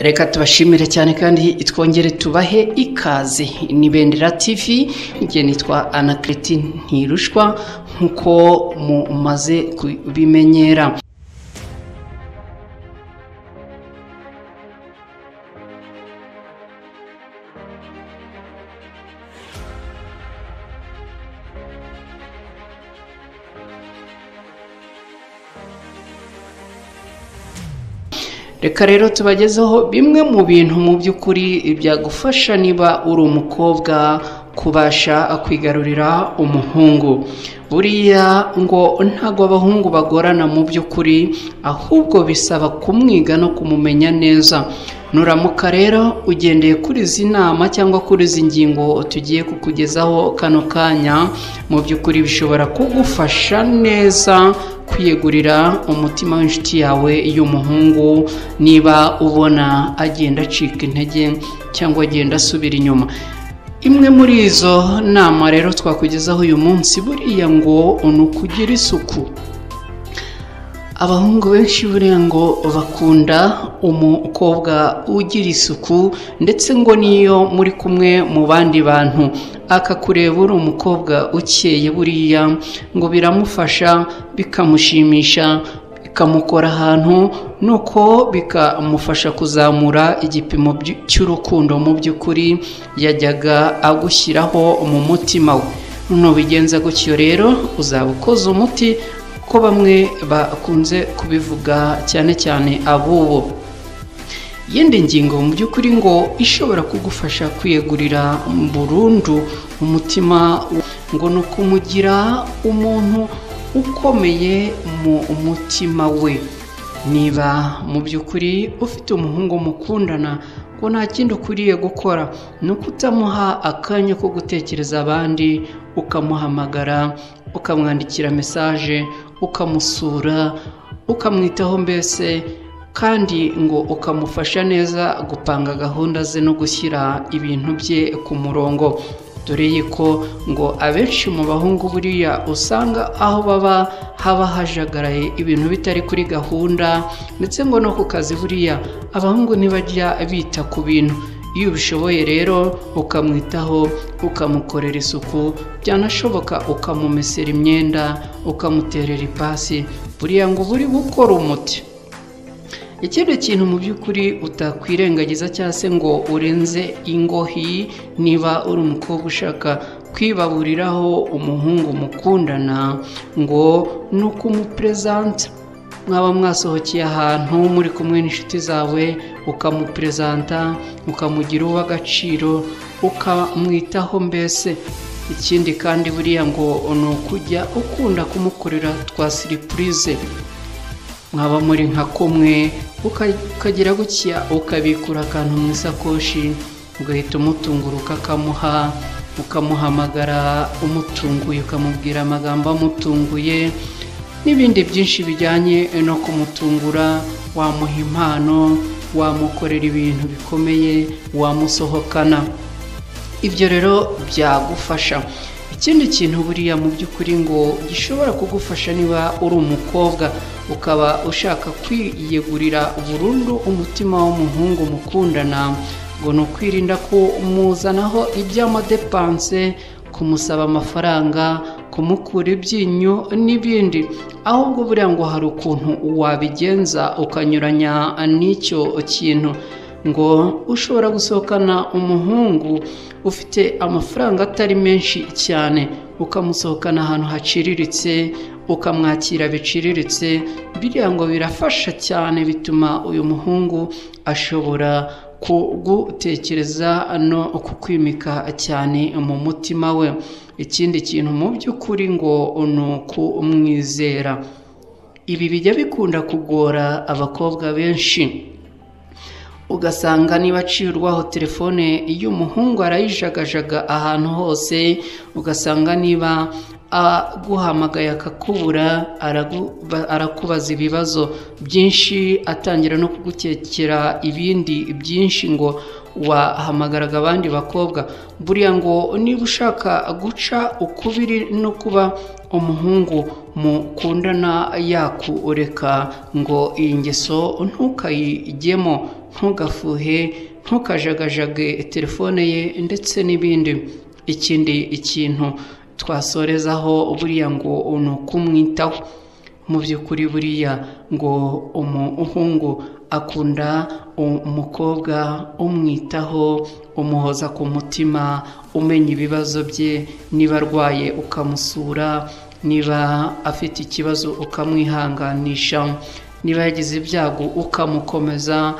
Reka tubashimire cyane kandi twongere tubahe ikaze. Ni Bendera TV, njye nitwa Anaclet Ntirushwa nkuko mumaze kubimenyera. Reka rero tubagezeho bimwe mu bintu mu by'ukuri byagufasha niba uri umukobwa kubasha kwigarurira umuhungu. Buriya ngo ntago abahungu bagorana mu by'ukuri, ahubwo bisaba kumwiga no kumumenya neza. Nuramuka rero ugendeye kuri izi nama cyangwa kuri izi ngingo tugiye kukugezaho kano kanya, mu by'ukuri bishobora kugufasha neza kwiyegurira umutima w'inshuti yawe y'umuhungu, niba ubona agenda acika intege cyangwa agenda asubira inyuma. Imwe muri izo nama rero twakugezaho uyu munsi, buriya ngo ni ukugira isuku. Abahungu benshi buriya ngo bakunda umukobwa ugira isuku, ndetse ngo niyo muri kumwe mu bandi bantu akakureba uri umukobwa ukeye, buriya ngo biramufasha, bikamushimisha, bikamukora ahantu, nuko bikamufasha kuzamura igipimo cy'urukundo mu by'ukuri yajyaga agushyiraho mu mutima we. Nubigenza gutyo rero uzaba ukoze umuti, ko bamwe bakunze kubivuga cyane cyane abubu. Yindi ngingo mu by'ukuri ngo ishobora kugufasha kwiyegurira burundu umutima, ngo ni ukumugira umuntu ukomeye mu mutima we. Niba mu by'ukuri ufite umuhungu mukundana, ngo nta kindi ukwiriye gukora ni ukutamuha akanya ko gutekereza abandi, ukamuhamagara, ukamwandikira mesaje, ukamusura, ukamwitaho mbese, kandi ngo ukamufasha neza gupanga gahunda ze no gushyira ibintu bye ku murongo. Dore yuko ngo abenshi mu bahungu buriya usanga aho baba haba hajagaraye, ibintu bitari kuri gahunda, ndetse ngo no ku kazi buriya abahungu ntibajya bita ku bintu. Iyo ubishoboye rero ukamwitaho, ukamukorera isuku, byanashoboka ukamumesera imyenda, ukamuterera ipasi, buriya ngo uba uri gukora umuti. Ikindi kintu mu by'ukuri utakwirengagiza cyangwa se ngo urenze ingohi, niba uri umukobwa ushaka kwibaburiraho umuhungu mukundana, ngo ni ukumuperezanta. Mwaba mwasohokeye ahantu muri kumwe n'inshuti zawe, ukamuperezanta, ukamugira uw'agaciro, ukamwitaho mbese. Ikindi kandi buriya ngo ni ukujya ukunda kumukorera twa siripurize. Mwaba muri nka kumwe, ukagira gutya ukabikura akantu mu isakoshi, ugahita umutungura ukakamuha, ukamuhamagara umutunguye, ukamubwira amagambo amutunguye, n'ibindi byinshi bijyanye no kumutungura. Wamuha impano, wamukorera ibintu bikomeye, wamusohokana. Ibyo rero byagufasha. Ikindi kintu buriya mu by'ukuri ngo gishobora kugufasha niba uri umukobwa ukaba ushaka kwiyegurira burundu umutima w'umuhungu mukundana, ngo ni ukwirinda kumuzanaho iby'amadepanse, kumusaba amafaranga, kumukura ibyinyo n'ibindi. Ahubwo buriya ngo hari ukuntu wabigenza ukanyuranya n'icyo kintu. Ngo ushobora gusohokana umuhungu ufite amafaranga atari menshi cyane, ukamusohokana ahantu haciriritse, ukamwakira biciriritse, biriya ngo birafasha cyane, bituma uyu muhungu ashobora kugutekereza no kukwimika cyane mu mutima we. Ikindi kintu mu by'ukuri ngo ni ukumwizera. Ibi bijya bikunda kugora abakobwa benshi, ugasanga niba aciye urwaho telefone y'umuhungu arayijagajaga ahantu hose, ugasanga niba aguhamagaye akakubura, arakubaza ibibazo byinshi, atangira no kugukekera ibindi byinshi ngo wahamagaraga abandi bakobwa. Buriya ngo niba ushaka guca ukubiri no kuba umuhungu mukundana yakureka, ngo iyi ngeso ntukayigemo, ntugafuhe, ntukajagajage telefone ye ndetse n'ibindi. Ikindi ikintu twasorezaho buriya ngo ni ukumwitaho. Mu by'ukuri buriya ngo umuhungu akunda umukobwa umwitaho, umuhoza ku mutima, umenya ibibazo bye, niba arwaye ukamusura, niba afite ikibazo ukamwihanganisha, niba yagize ibyago ukamukomeza,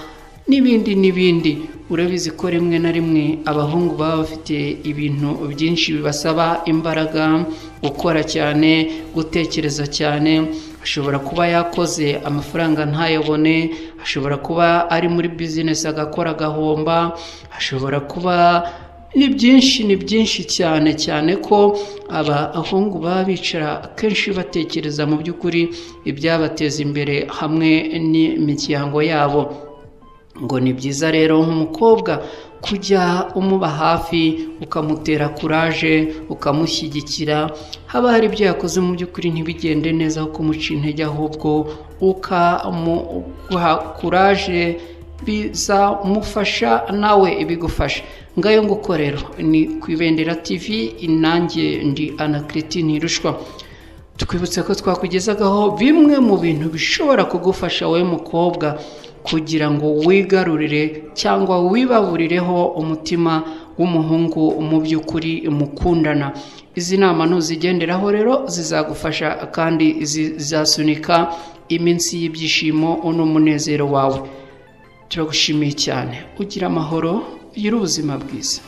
n'ibindi n'ibindi. Urabizi ko rimwe na rimwe abahungu baba bafite ibintu byinshi bibasaba imbaraga, gukora cyane, gutekereza cyane. Ashobora kuba yakoze amafaranga ntayabone, ashobora kuba ari muri bizinesi agakora agahomba, ashobora kuba ni byinshi, ni byinshi cyane cyane ko abahungu baba bicara kenshi batekereza mu by'ukuri ibyabateza imbere hamwe n'imiryango yabo. Ngo ni byiza rero nk'umukobwa kujya umuba hafi, ukamutera kuraje, ukamushyigikira. Haba hari ibyo yakoze mu by'ukuri ntibigende neza, aho kumuca intege ahubwo ukamuha kuraje, bizamufasha nawe ibigufasha. Ngayo nguko rero ni ku Ibendera TV, nanjye ndi Anaclet Ntirushwa. Twibutse ko twakugezagaho bimwe mu bintu bishobora kugufasha wowe mukobwa kugira ngo wigarurire cyangwa wibaburireho umutima w'umuhungu mu by'ukuri mukundana. Izi nama nuzigenderaho rero zizagufasha kandi zizasunika iminsi y'ibyishimo n'umunezero wawe. Turagushimiye cyane, ugira amahoro, ugira ubuzima bwiza.